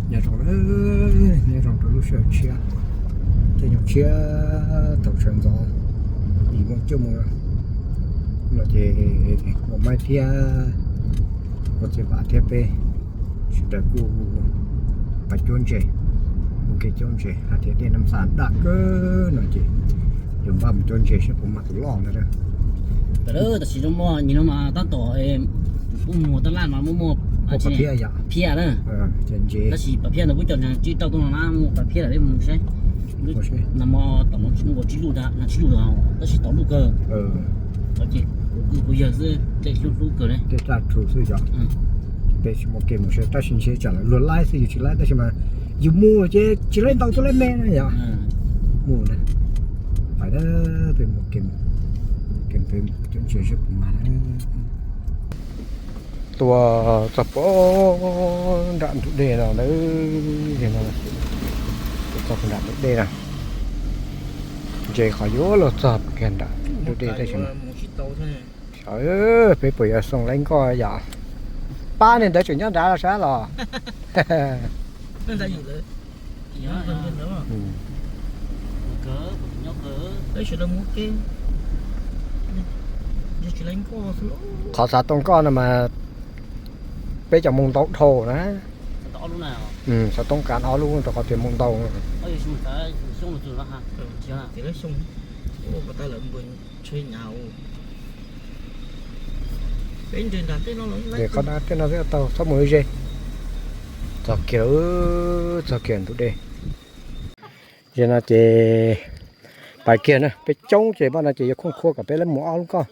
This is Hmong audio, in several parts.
Nyob zoo, nyob zoo rau lub sij hawm tshiab, caij nyoog tshiab thaum sawv ntxov, yim moo cuaj moo no ces ua Maiv thiab ua Txiv Vam thiab peb sawv daws kuj pais cuab ntses, ua ke cuab ntses hais tias dej Nab Xas daj kawg no ces yuav npaj mus cuab ntses saib puas mag tus loj ntawd. Tam sim no muaj nim no mas tab tom kuj muag tab laj mas muaj muaj phiaj yom, phiaj na. Tab sis pas phiaj ntawd kuj cov tsib rau tuaj no na, muaj pas phiaj lawm peb mus saib. Nag hmo tom no nkaus tsib lub ntag, nag tsib lub ntag, tab sis tom lub kawg. Ces kuv kwv kuv yawg xwb, dej hlub hlub kawg li. Dej daj rhuv xwb yom. Peb tsis muaj kev mus saib, tab sis ntshe tsam lawv luag laib xwb, yus tsis laib, tab sis mas yus mus ces tsis laib ntaus tuaj laib me na yom. Mus na, pais na, peb mus kev, kev peb mus cuab ntses seb puas mag na. Tuaj txog puag nram ntug dej no lawm, no, tuaj txog puag nram ntug dej na. Ntses qhov yuav luag txog kiag nram ntug dej tab sis mas, peb puas yuav xoo laib nkoj yom? Pab niag ntawd tseem nyob nrad los sab los? Qhov xav tau nkoj no mas peb cov moo ntau dhau na. Xav tau kav ob lub rau qhov tias moo ntau. Ces qhov no tej no twb tau txhob mus ze. Txog kiag, txog kiag ntug dej. Ze no ces pais kiag na, peb coob ces npaj no ces yuav khooj khuab kom peb lab mus ob lub nkoj.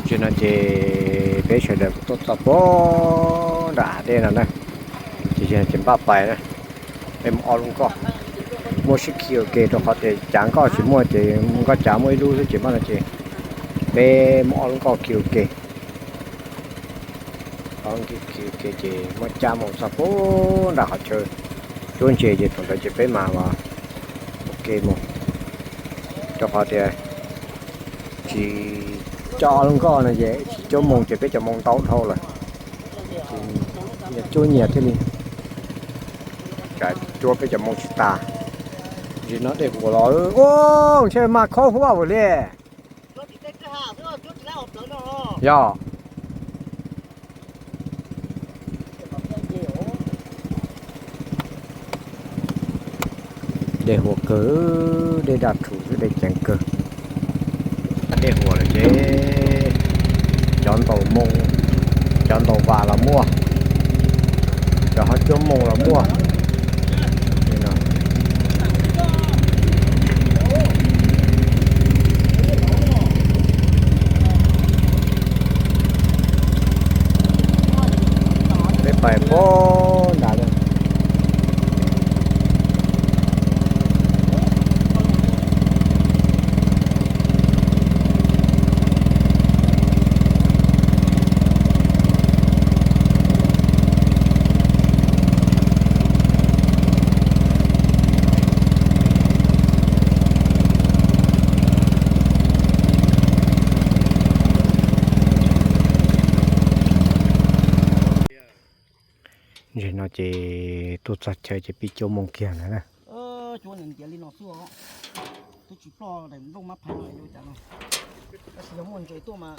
Ces no ces peb sawv daws kuj tuaj txog puag nram hav dej no na. Ces ces npaj pais na, peb mus ob lub nkoj. Muab sib khi ua ke rau qhov tias cav nkoj tsis muaj ces nkoj cav muaj ib lub xwb ces npaj no ces peb muab ob lub nkoj khi ua ke. Khi ua ke ces muab cab mus txog puag nram qhov chaw cuab ntses ces thaum ntawd ces peb mam ua ke mus. Rau qhov tias tsis coj ob lub nkoj no ces tsis cuab moo ces peb cov moo ntau dhau lawm. Nyias cuab nyias thiaj li, tsam cuab peb cov moo tsis tas. Ntsis no dej huas los, ntshe mas khob huab ua li. Yog. Dej huas kawg, dej daj rhuv xwb, dej ceev kawg. Dej huas lawm ces cov ntaus moo, cov ntaus vas los muaj, cov ho cuab moo los muaj. Peb pais puag nrad. Ntses no ces tuaj txog chaw ces pib cuab moo kiag ntag na. Cuab ntiav li no xwb os. Twb tsis ploj daim nplooj mab phaiv no yuav cas no. Tab sis yog muaj ntses tuaj mas,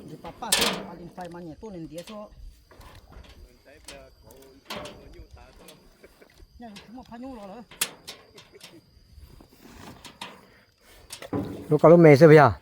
ntses pas paj xwb, pas lis fais mas nyiam tuaj ntiav xwb. Nyaj yuav tsis muaj phab nyoob los lawm. Lub koj lub me xwb puas yog?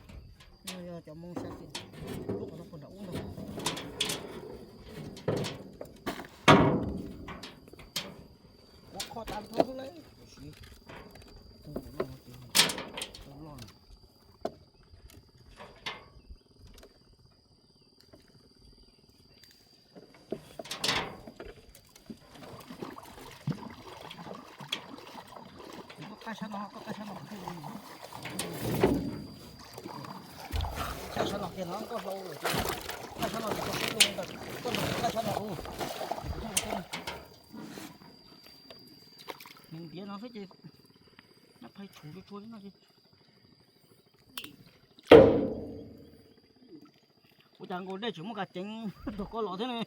Koj qab sab no, koj qab sab no, qab sab no kiag no nkoj hlau lawm ces, qab sab no ces koj pib ua ntawm, koj nrog kuv qab sab no ua. Nws ntiav no xwb ces Phai tshum tsuag tsuag no. Ua cas nkaus dej tseem muaj kas ceev rau koj los thiab ne?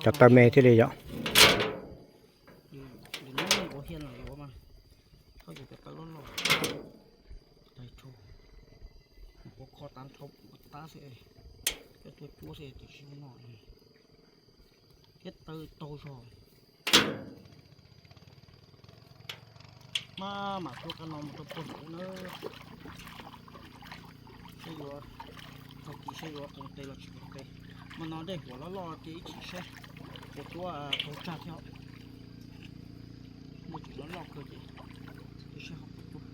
Cov taw me thiaj li yom. Thiab taw taug zog. Maj mam tuaj kab no mus rau puag nram ub na. Saib yuav tag kis saib yuav qoos tes los tsis qoos tes. Mas no dej huam loj loj ces ib chim saib puas cuab tau tsag thiab. Dej tseem loj loj kawg ces ib saib ho puas cuab.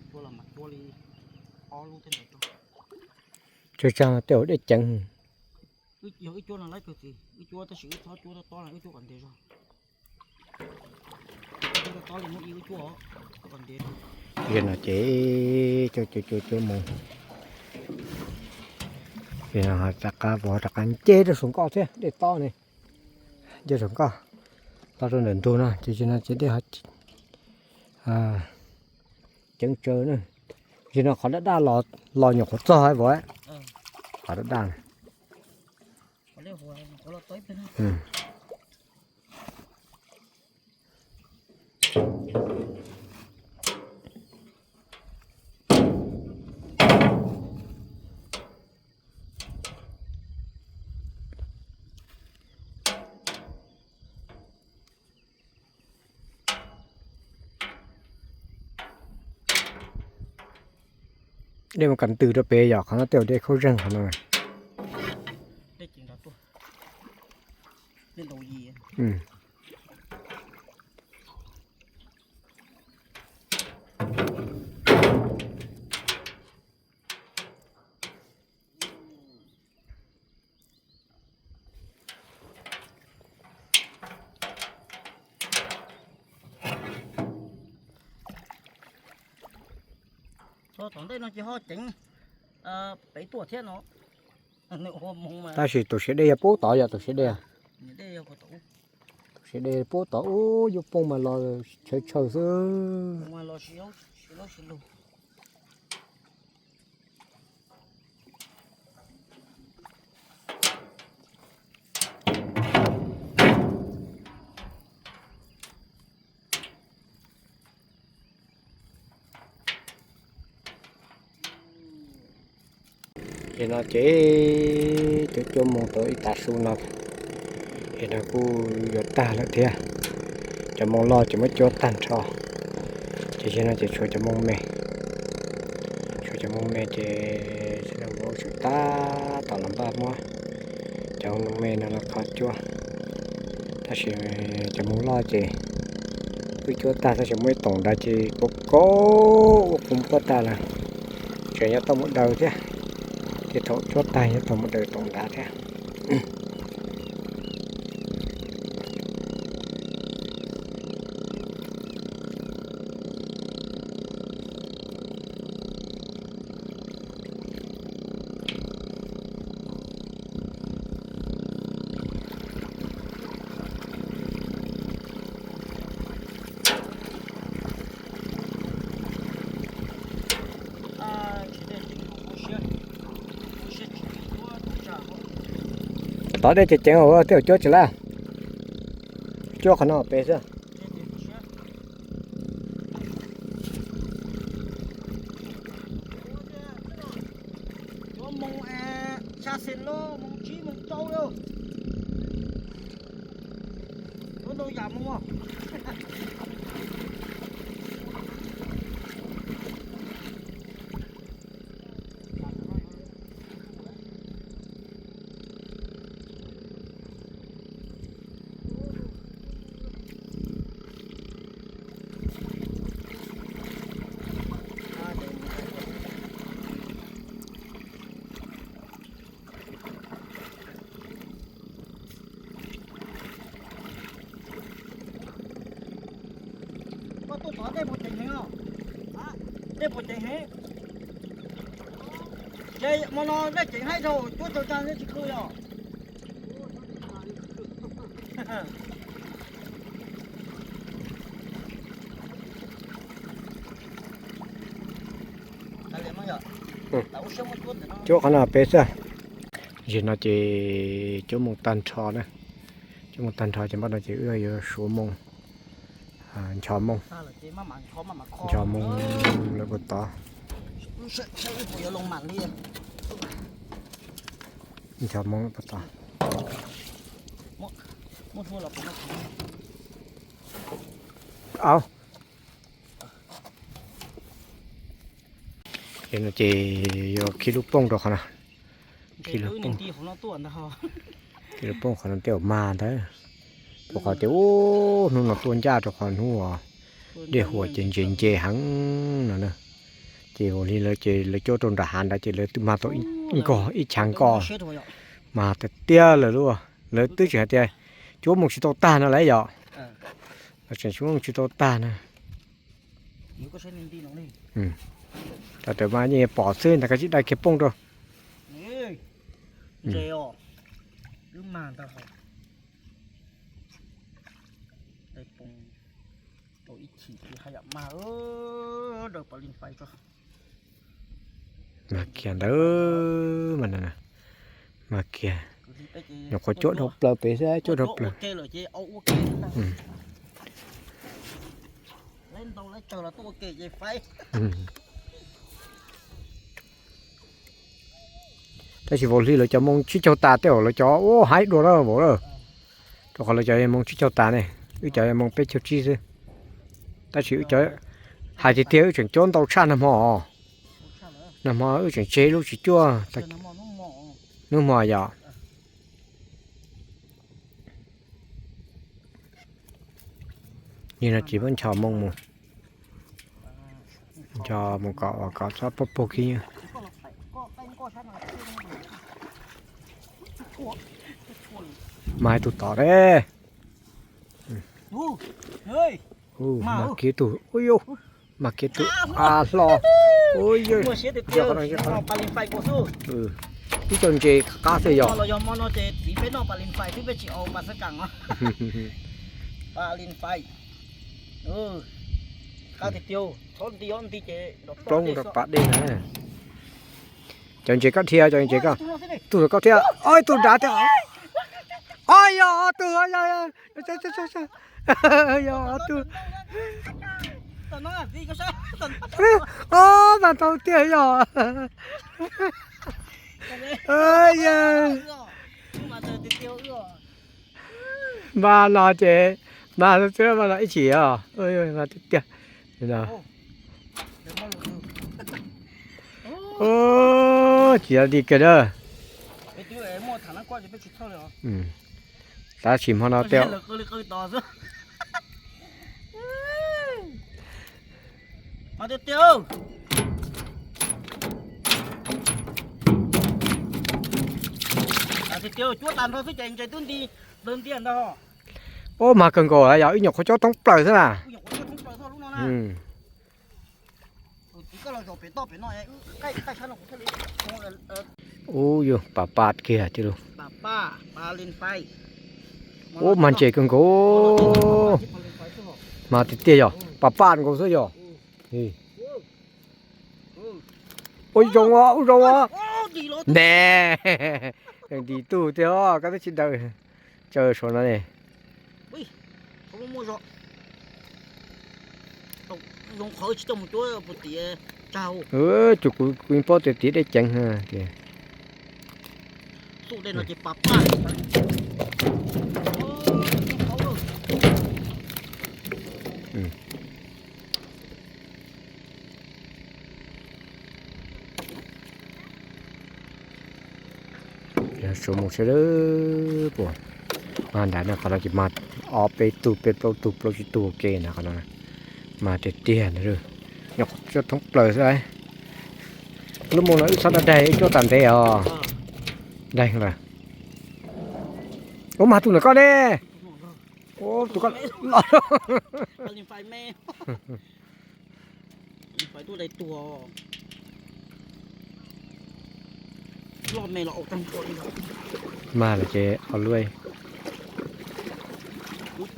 Cuab los mas cuab li ob lub tej ntawd rau. Tsag tsag tej zaum dej ceev. Yog wb cuab no laib kawg txiv, wb cuab tab sis wb txhob cuab tob tob no, wb cuab kom ntev zog. Tob tob li muab ib wb cuab, cuab kom ntev. Yog no ces cuab cuab cuab cuab mus. Yog no rov qab vov rov qab nce rau saum nkoj thiab, dej tob ne. Nce saum nkoj los rau ntawm ntug no ces yog no ces dej ceev tsawv na. Yog no qhov daj daj los nyuam qhuav txog vov, qhov daj daj na. Dej mus kam ntws rau pem yom, qhov no tej zaum dej khaub zeeg qhov no. Tom ntej no ces ho ceev pem tuaj thiab no. Tab sis tus siav dej yog pub tod, yog tus siav dej. Tus siav dej pub tod ub, yuav poob mas los tshawv tshawv xwb. Ces no ces cov cuab moo tau ib tav su no, ces no kuj yuav tag lawm thiab. Cov moo loj ces muab cuab tag nrho, ces no ces tshuav cov moo me. Tshuav cov moo me ces sawv daws ua tsum tab tom los npaj muab cov moo me no los kho cuab. Tab sis cov moo loj ces wb cuab tag tab sis muaj ib toom ntawd ces kuj kub ua puv npuab tag lawm, tseem yuav tau mus daws thiab. Ces thaum cuab tag yuav tau mus daws toom ntawd thiab. Tod dej ceev ceev, tej zaum cuab tsis laj. Cuab qhov no pem xwb. Los mus tsib mus rau lawm. Tuaj ntau yam mus. Koj tuaj tod dej puas ceev heev os? Dej puas ceev heev? Ces hmo no dej ceev haib dhau, cuab tsaug tsa thiab tsis khw yom? Cuab qhov no peb xwb. Zaum no ces cuab moo tag nrho na. Cuab moo tag nrho ces npaj no ces wb yuav suav moo, ncho moo. Ncho moo lawm puag tod. Ncho moo lawm puag tod. Au. Ces no ces yuav khi lub pooj rau qhov no. Khi lub pooj, khi lub pooj qhov no tej zaum mag ntawd. Rau qhov tias ub hnub no tuaj ncaj rau qhov hnub uas dej huam ces ntse ntse heev no na. Ces ua li lawv ces lawv cuab rau nram hav ntawd ces lawv twb mag tau ib nkoj ib chav nkoj, mag tiag tiag lawm lauj. Lawv twb tseem hais tias cuab moo tsis tau tag no lawm yom. Lawv tseem cuab moo tsis tau tag na. Thaum twg mas yeej pom xwb ntag, koj tsis dai kiag pooj rau. Mag kiag ntawd mas, mag kiag. Nyuam qhuav cuab dhau plaws pem xwb, cuab dhau plaws. Tab sis vauv hli lawv cov moo tsib caug tas tej zaum lawv cov ua haib dua na vauv lawm. Rau qhov lawv cov moo tsib caug tas ne, wb cov moo peb caug tsib xwb. Tab sis wb cov, hais tiag tiag wb tseem cuab ntau tshaj nag hmo. Nag hmo wb tseem tseg lub tsis cuab. Hnub hmo yom. Yog no ces muab ncho moo mus, ncho mus kom, kom txhob puag puag kiag. Mag ib tug tod ne. Mag kiag tus, ui yau, mag kiag tus a hlo. Ib co ntses qab qab xwb yog. Poob rau pas dej na. Cov ntses koj dhia, cov ntses koj, tus koj thiab, ib tug nrad thiab. Yog ob tug, yog ob tug. Mas tau tiag yog. Mas no ces, mas no ib chim os, mas tiag tiag. Tsis yog li kiag na. Tab sis hmo no tej Ua mag kawg nkaus yog, wb nyuam qhuav cuab thoob plaws xwb na. Ub yog pas paj kiag tiag lauj. Ub mag ntses kawg nkaus. Mag tiag tiag yog, pas paj nkaus xwb yog. Ua zoo os, ua zoo os. Ne, ntim tug tiag os, koj twb tsis daws. Caw saum no ne. Tus kuv, kuv paub tias tiav dej ceev tias. Tuaj dej no ces pas paj. Suav mus sawv daws puas, mas nram no qhov no ces mas ob peb tug peb plaub tug plaub tsib tug ua ke na qhov no, mas tiag tiag ntag. Nyob thoob plaws xwb. Lub moos no wb txhob daig, wb cuab tas ntev os. Daig lawm. Ua mas tus ntawm koj ne. Tus koj loj. Mas lawm ces ua luaj. Tus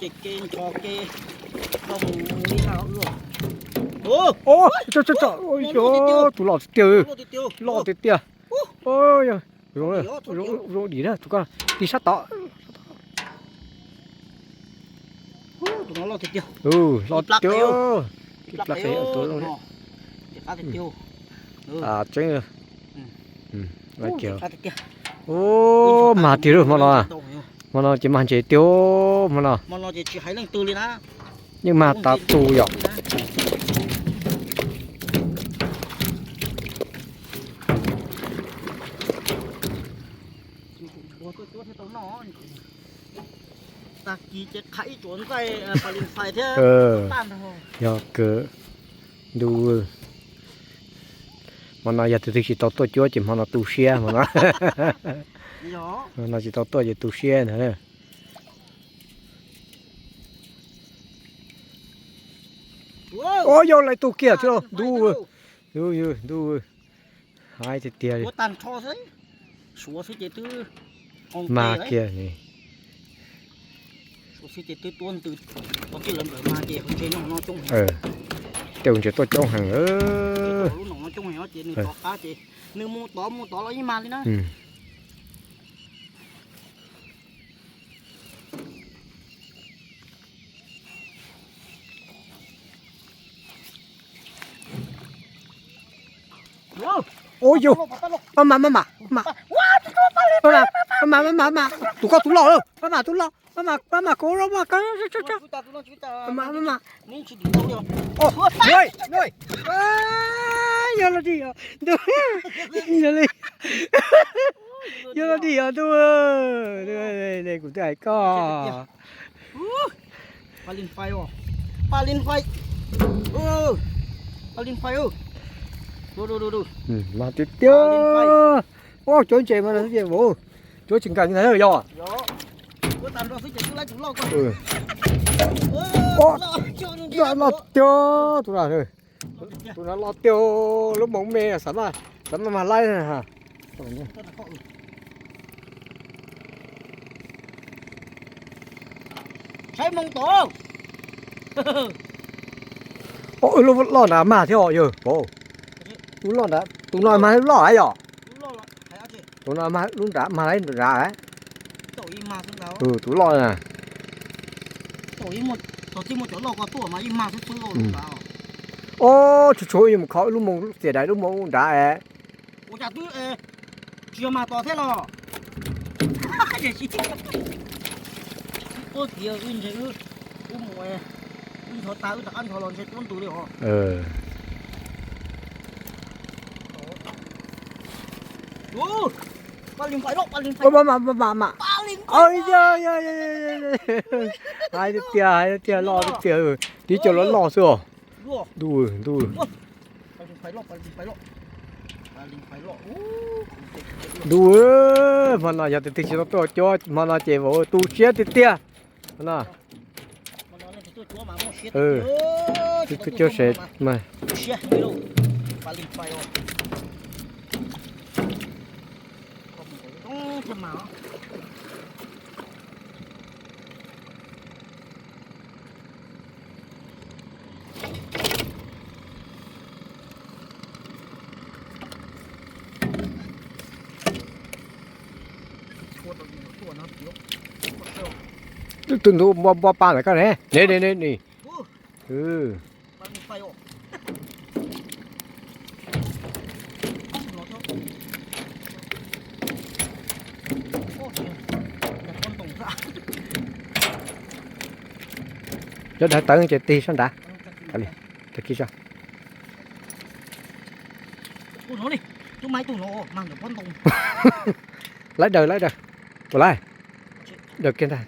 loj tiag tiag, loj tiag tiag. Zoo dim na, tus koj tig sab tod. Loj tiag tiag. Tseeb. Ub, mas tiag lauj hmo no. Hmo no ces mas ntses tiag hmo no. Yeej mas tas tus yom. Yog kawg. Ntuj, hmo no yog tus twg tsis tau tuaj cuab ces hmo no tu siab hmo no. Hmo no tsis tau tuaj ces tu siab ntag. Ua yog lawv tu kiag thiab ntuj, ntuj, ntuj, haib tiag tiag li. Mas kiag ni. Tej ntses tuaj coob heev. Nws mus tod mus tod los yeej mag li na. Ua yog, maj mam, maj mam, maj mam, maj mam, tus koj tus loj lawm, maj mam tus loj, maj mam, maj mam, kov maj mam, maj mam. Yog los dig os, yog los dig os ntuj, kuv twb hais koj. Mas tiag tiag. Ua cov ntses mas cov tsis nkees ntag yog. Loj tiag tus no, tus no loj tiag, lub moov me xav maj, xav maj mag laib. Lub loj nrad mag thiab yog, lub loj nrad, tus no mas loj lawm yog. Tus no lub nrad mag laib nrad. Tus loj na. Ob, tshuav tshuav yuav mus kho lub moos xiam dais lub moos nrad. Hais tiag, hais tiag loj tiag, tib co loj loj xwb os. Ntuj, ntuj. Ntuj, hmo no yog tus twg tsis tau tuaj cuab hmo no ces vauv tu siab tiag tiag no. Tus twg tuaj cuab se mas. Tus ntuj npua npua pa ntawm koj ne, ne ne ne ne. Tus no, Cov dav tawv ces tig sab nrad. Tag kis, lawv daws, lawv daws, ua lawv daws kiag ntag.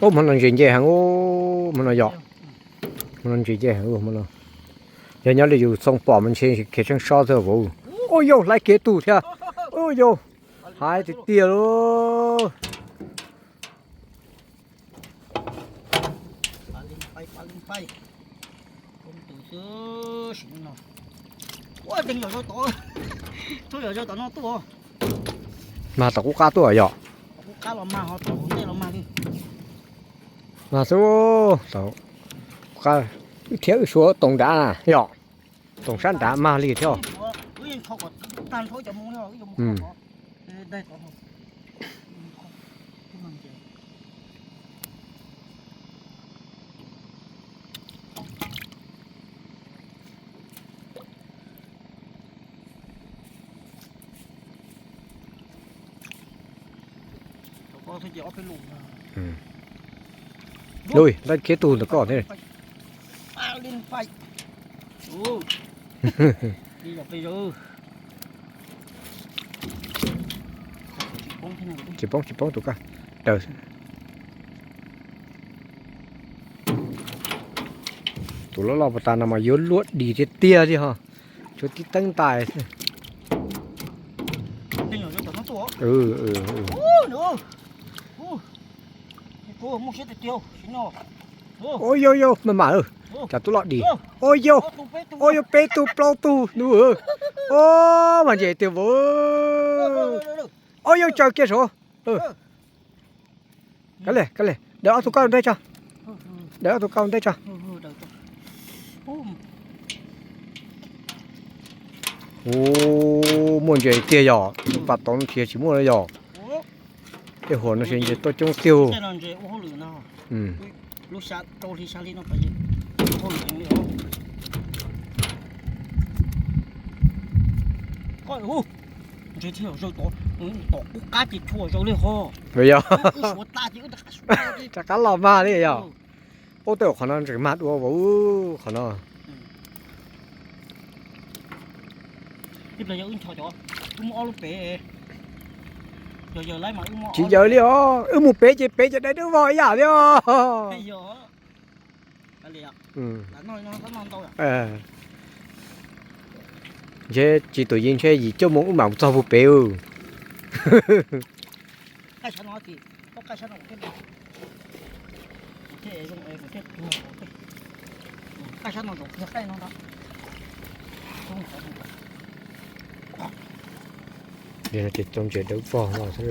Ub, hmo no ntses nce heev ub, hmo no yom. Hmo no ntses nce heev ub, hmo no. Yog nyob li yus txooj pom mas ntshe khiav tsheej sob xwb vauv. Ub yauj, hlais kiag tug thiab. Ub yauj, hais tiag tiag lauj. Mas tom qub qab tuaj yom. Mas xwb, tom qub qab, wb thiab wb suav toom nrad na yom. Toom sab nrad mag li thiab. Ui, lawv khiav tug ntawm koj thiab. Tsis poob, tsis poob tus koj. Daws. Tus loj loj puas tas no mas yuav luaj dis tiag tiag li ho. Tshuav tib teeb ntais xwb. Ua yau yau, maj mam, cas tub loj dis. Ua yau, ua yau, peb tug plaub tug nus. Ua, mas ntses tiag vauv. Ua yau, tsaws kiag saud. Kav liam, kav liam, daws ob tug koj ntej tso. Daws ob tug koj ntej tso. Ub, muaj ntses tiag yog, pas tod nrhiav tsis muaj yog. Tej huam no ces ntses tuaj coob tiag. Yog, rov qab los mag li yog. Ub, tej qhov no ntses mag dua vauv, qhov no. Tsis yawm li os, wb mus pem ces pem ces dai dawb vog ib yam li os. Ntshe tsis tus yim ntshe yim cuaj moos wb mam mus txog puag pem. Ces tau ntses dawb vog no xwb.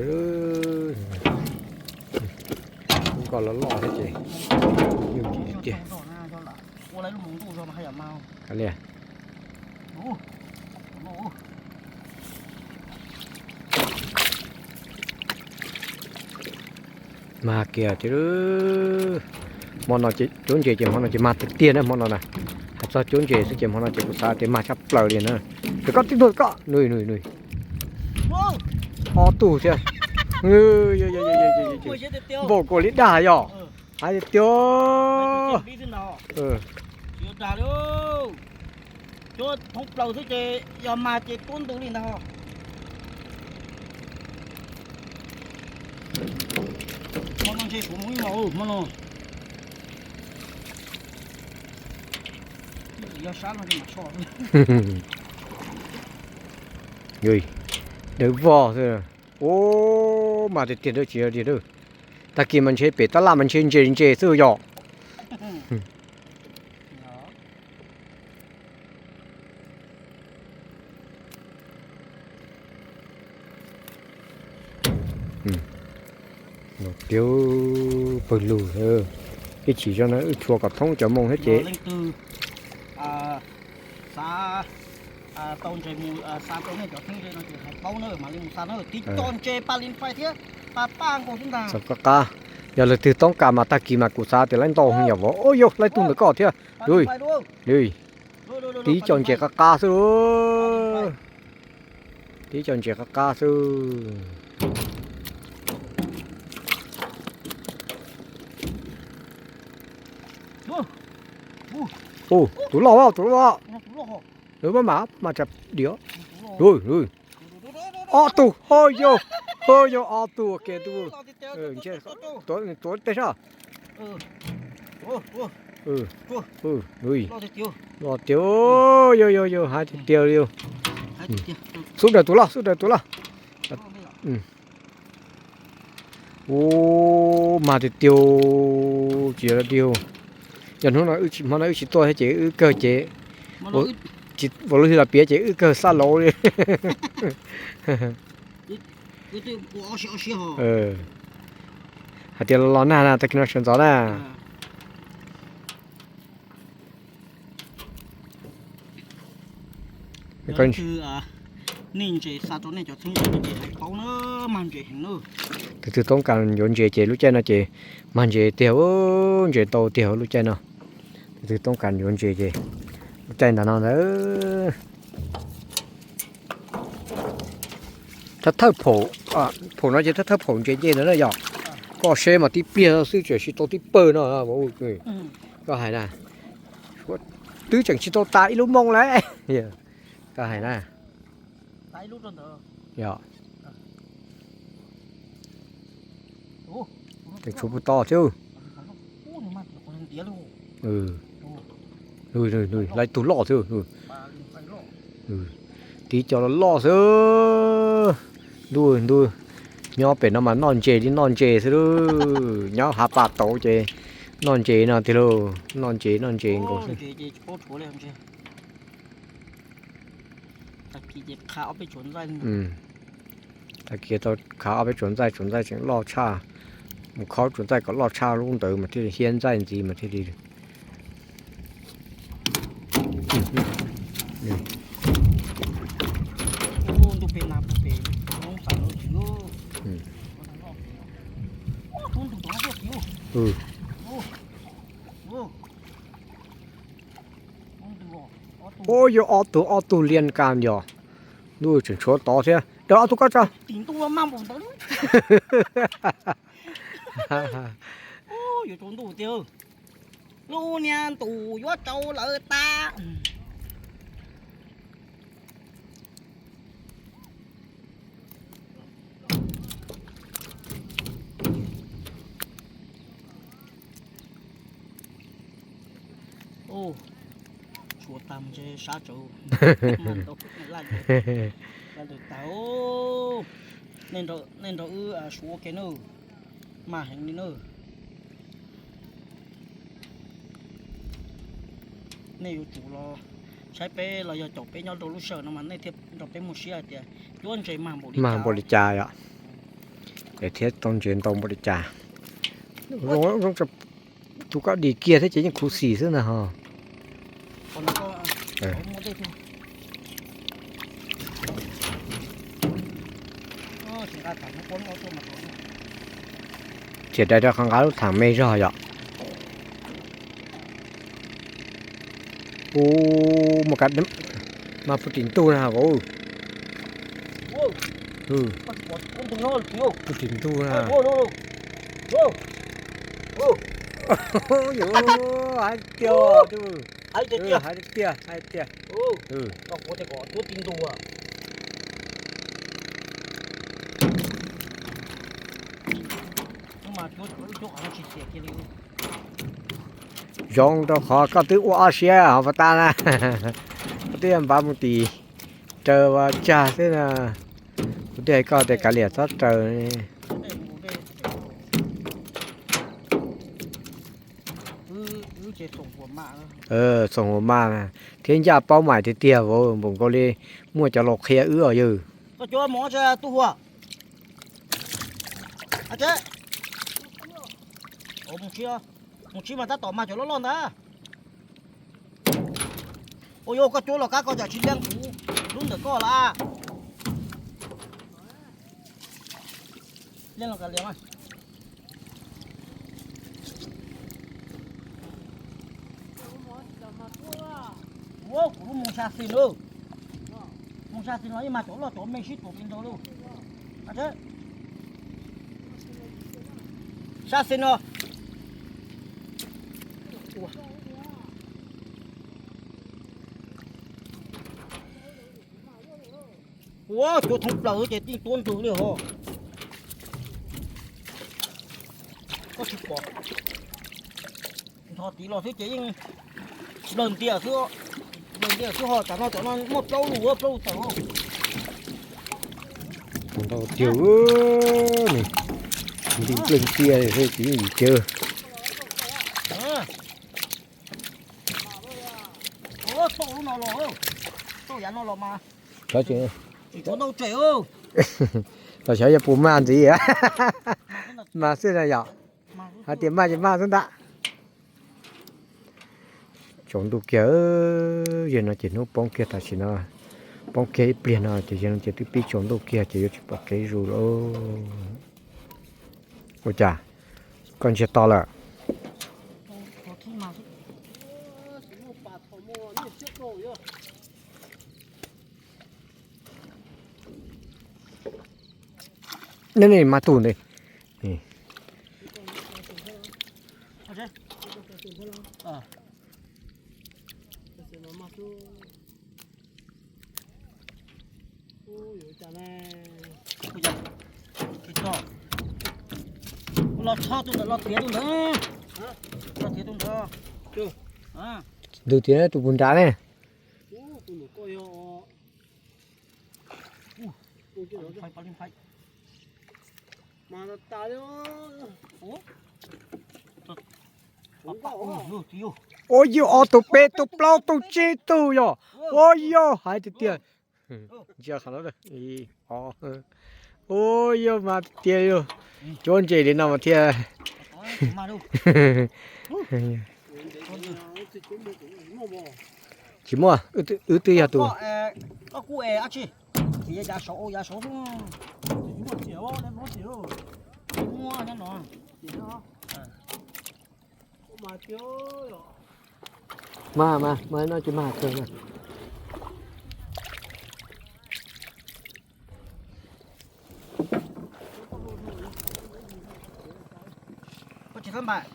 Kub nkoj loj loj thiab ces yooj yim tiag. Li mag kiag thiab. Hmo no cuab ntses ces hmo no ces mag tiag tiag na hmo no na. Hais txog cuab ntses xwb ces hmo no ces kuv xav tias mag tshaj plaws li na. Ces koj tib tug koj nws nws nws ob tug thiab. Npaum kuv li dag yog hais tias cuab thoob plaws xwb ces yog mag ces tuab ntws li ntag. Hmo no ntshe suav mus ib hmos hmo no. Yog sab no mas so. Dawb vog xwb. Ub, mas tiag tiag dawb tsis yog tiag dawb. Tag kis mas ntshe pem tab laj mas ntshe ntses ntses xwb yom. Tiag, pawg lug. Ib chim zog no wb rhuav kom thoob cov moo thiab ces. Leej twg, a, Tau ntses mus xa rau nej cov txheeb ze no ces hais paub na, mam li mus xa na, tib co ntses pa lin fais thiab pa paj nkaus xwb ntag. Qab qab, yog leej twg toob kas mas tag kis mas kuv xav tias lawv ntau heev yom vauv. Ua yog lawv tug ntawm koj thiab. Tib co ntses qab qab xwb. Tib co ntses qab qab xwb. Tus loj, tus loj. Nws maj mam, maj tsam diam. Ob tug, ho yog, ho yog ob tug ke tus. Tuav tej sab. Los tiag, yog yog yog, hais tiag tiag li. Xub daws tus loj, xub daws tus loj. Ub, mag tiag tiag, tsis yog tiag. Yog hnub no, hmo no wb tsis tuaj thiab ces wb kawg ces, vauv lub hwj los piav ces wb kawg xab lauv li. Hais tias los los nag na, tag kis no sawv ntxov na. Nej ntses xa rau nej cov txheeb ze ces hais paub na, mag ntses heev na. Tus twg toob kas yuav ntses ces lub caij no ces mag ntses tiag, ntses ntau tiag lub caij no. Tus twg toob kas yuav ntses ces lub caij ntawd no ntag. Thawj thawj phaum, phaum no ces thawj thawj phaum ntses nce ntawd na yom. Koj seb mas tib pliag xwb tseem tsis tau tib pawg no. Koj hais na, twb tseem tsis tau tas ib lub mooj lawm. Koj hais na. Tseem tshuav puag tod thiab. Lawv tug loj thiab. Tib co loj loj xwb. Ntuj ntuj, nyob pem no mas noj ntses li noj ntses xwb lauj. Nyob hav pas tauv ces noj ntses no tiag lauj, noj ntses noj ntses nkaus xwb. Tag kis tau khav ob peb tsuas ntxaij, tsuas ntxaij tseem loj tshaj. Mus khob tsuas ntxaij kom loj tshaj lub ntawd mas thiaj li hiab ntxaij ntxiv mas thiaj li. Ua yog ob tug, ob tug liaj kas yog. Ntuj, tseem tshuav tod thiab. Dawm ob tug koj tso. Yuav tsaus ntuj tiag. Lub niag ntuj yuav tsaus lawm tas. Tshuav tag mus ntshe sab tsawv. Laj ntawd tag. Nej nrog wb suav ua ke nawb. Mag heev li nawb. Nej yuav tsum los saib peb los yog caum peb nyob rau lub sij hawm no mas nej thiaj nrog peb muaj siab hais tias cuab ntses mag npaum li cas yom. Es thiab tau ntses ntau npaum li cas. Tus koj dim kiag thiab ces yeej khuv xim xwb ntag ho. Txiav dai rau qhov nqa lub thaam me zog yom. Ub, mas puag tim ntug na vauv. Puag tim ntug na. Hais tiag, hais tiag, hais tiag. Zoo rau qhov koj twb ua ob siab hauv pas tas na. Koj twb npaj mus tim raws ua tsag xwb na. Kuv twb hais koj tias kav liam txhob raws. Xoom hua mas thiab ncaj paub mais tiag tiag vauv, npaum nkaus li muaj cov laus qhia wb os yawg. Mus tsis mas tab tom mag cov loj loj ntag. Ua yuav koj cuab los kab koj cas tsis liab kuv. Tawm koj la. Liaj los kav liam mas. Ua kuv lub moo sab xis lauj. Moo sab xis no ib mag cov loj cov me sib tuam pes ntau lauj. Sab xis no. Ua cuav thoob plaws ces yeej tuab ntws li hos. Koj tsis pom. Nrho tid los xwb ces yeej nplawg ntias xwb, nplawg ntias xwb ho. Tsam no cov no muaj plaub lus, plaub lus tawm. Ntau tiag, nti nplawg ntias ces yeej yim cawg. Tau lub no los, tau yav no los mas. Tsis tuav ntau tsem. Los xyov yog puas mag ntxiv. Mag xwb no yom. Hais tias mag ces mag xwb ntag. Tsaus ntuj kiag, yog no ces hnub poob kiag tam sim no, poob kiag ib pliag no ces yog no ces twb pib tsaus ntuj kiag ces yuav tsis pom kev zus lawm. Ua cas koj ntsiag to lawm? Nej, nej mas tus ntawd. Los txhob tus ntawd, los tiav tus ntawd. Los tiav tus ntawd. Tus tiav tus puag nrad ne. Ua yog ob tug peb tug plaub tug tsib tug yog. Ua yog hais tiag tiag. Ntsia qhov no. Ua yog mas tiag yog. Cuab ntse li no mas thiaj. Tsis muaj, wb twb yog tus. Mas, mas, mas no ces mas kawg mas.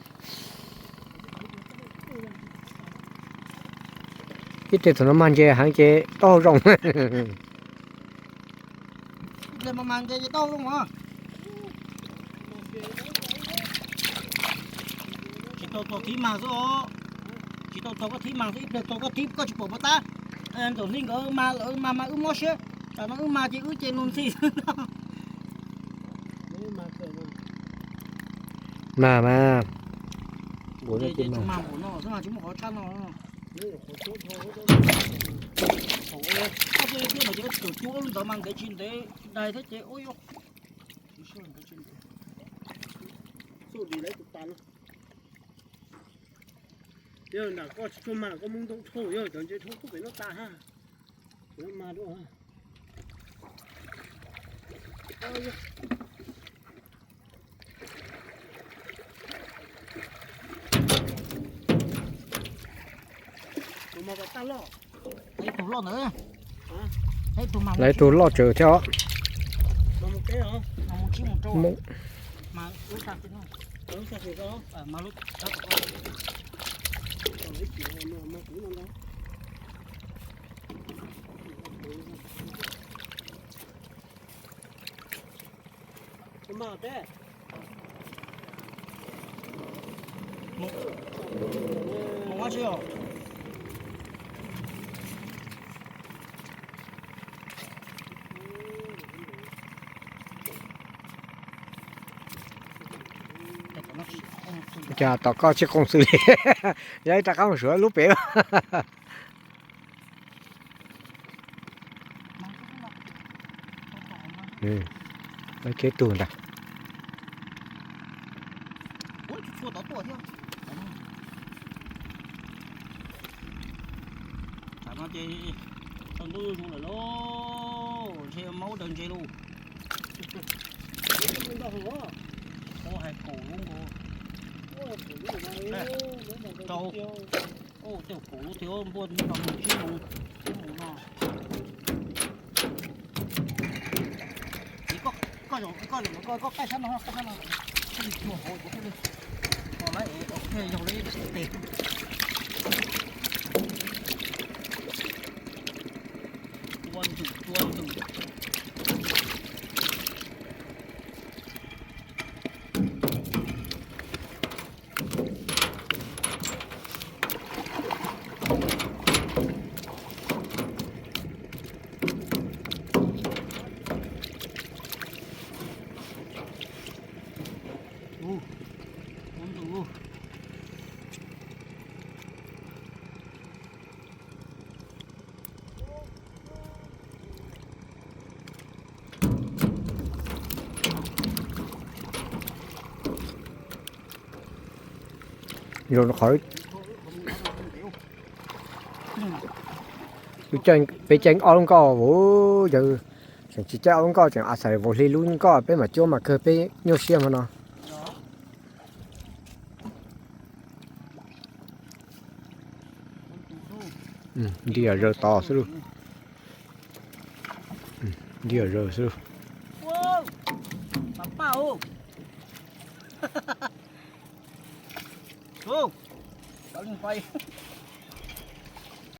Ib teg thaum no mag ntses heev ces taub hau zoo. Ib pliag mas mas ntses ces taub hau zoo os. Tsis tau txog thib mag xwb os. Tsis tau txog koj thib mag xwb, ib pliag txog koj thib koj tsis pom puas tab. Ntxawm Hli nkawd mag lawm mas mas wb mob siab, tsam no wb mag ces wb ces nug ntxhi xwb. Mag mas. Mag npaum no xwb mas tsis muaj qhov tshaj no. Koj thiaj mas ces koj tseem cuab ntawd mas ntev tsis ntev dai thiab ces ua yog. Yog nram koj tsis tshua mag koj muab ntoo dhau, yog cov ntses dhau tuaj pem no tas ha. Mag dua. Lawv ib tug loj tsawv thiab os. Cas tom koj tsis qoos xwb li. Yog ib rab qab mus suav lub pem. Ib tug ntag. Tsam no ces Tsaus ntuj zuj zus lawm lauj, ntshe maub daws ntses lauj. Ub, hais kaum lub nkaus. Rau, ub, tej kaum lub thiab, npuaj mus tsib moos, tsib moos no. Koj, koj, koj qaij sab no, qaij sab no. Tsuag hauv kuv thiaj li, koj lawv es thiaj yog lawv ib tes. Tua ntws, tua ntws. Zoo qhov peb caij ob lub nkoj vauv, yawg tseem tsis caij ob lub nkoj, tseem a xais vauv hli lub nkoj, peb mam cuab mas kawg peb nyuaj siab hmo no. Ntiag zaws tod xwb lauj. Ntiag zaws xwb lauj.